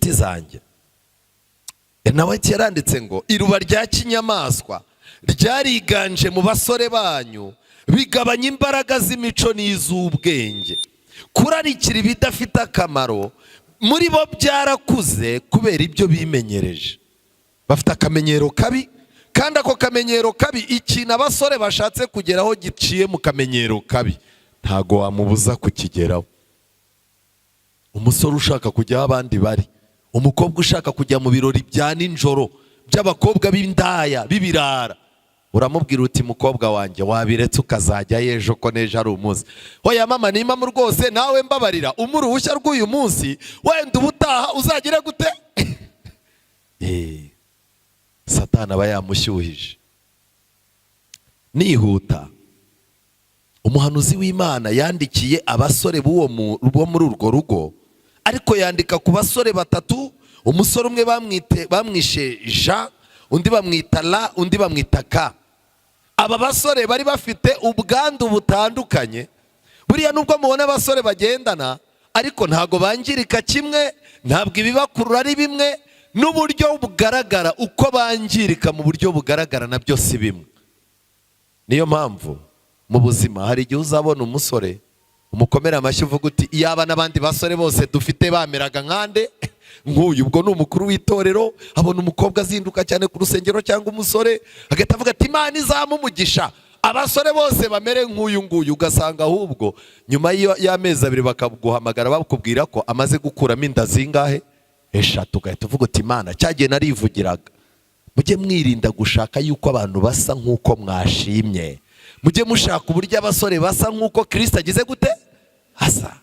Nshuti zanjye, nawe yaranditse ngo iruba rya kinyamaswa ryariganje mu basore banyu, bigabanya imbaraga z'imico n'iz'ubwenge. Kurarikira ibidafite akamaro muri bo byarakuze kubera ibyo bimenyereje. Bafite akamenyero kabi, kandi ako kamenyero kabi, ikintu abasore bashatse kugeraho giciye mu kamenyero kabi, ntago wamubuza kukigeraho. Umusore ushaka kujya aho abandi bari, umukobwa ushaka kujya mu birori bya nijoro by'abakobwa b'indaya b'ibirara, uramubwira uti: "Mukobwa wanjye, wabiretse ukazajyayo ejo, ko n'ejo ari umunsi?" "Hoya mama, nimamo rwose, nawe mbabarira umpe uruhushya rw'uyu munsi, wenda ubutaha uzagire gute?" Satani aba yamushyuhije. Nihuta, umuhanuzi w'Imana yandikiye abasore b'uwo bo muri urwo rugo, ariko yandika ku basore batatu. Umusore umwe bamwishe Jean, undi bamwita La, undi bamwita Ka. Aba basore bari bafite ubwandu butandukanye. Buriya nubwo mubona abasore bagendana, ariko ntabwo bangirika kimwe, ntabwo ibibakurura ari bimwe, n'uburyo bugaragara, uko bangirika mu buryo bugaragara nabyo si bimwe. Niyo mpamvu mu buzima hari igihe uzabona umusore umukomera amashyi, uvuga uti: "Iyaba n'abandi basore bose dufite bameraga nkande nk'uyu." Ubwo ni umukuru w'itorero, abona umukobwa azinduka cyane ku rusengero cyangwa umusore, agahita avuga ati: "Imana izamuha abasore bose bamere nk'uyu nguyu." Ugasanga ahubwo nyuma y'amezi 2 bakaguhamagara bakubwira ko amaze gukuramo inda zingahe? Eshatu. Ugahita uvuga uti: "Imana, cyagiye narivugiraga." Mujye mwirinda gushaka yuko abantu basa nk'uko mwashimye. Mujye mushaka uburyo abasore basa nk'uko Kirisita agize gute? Asa.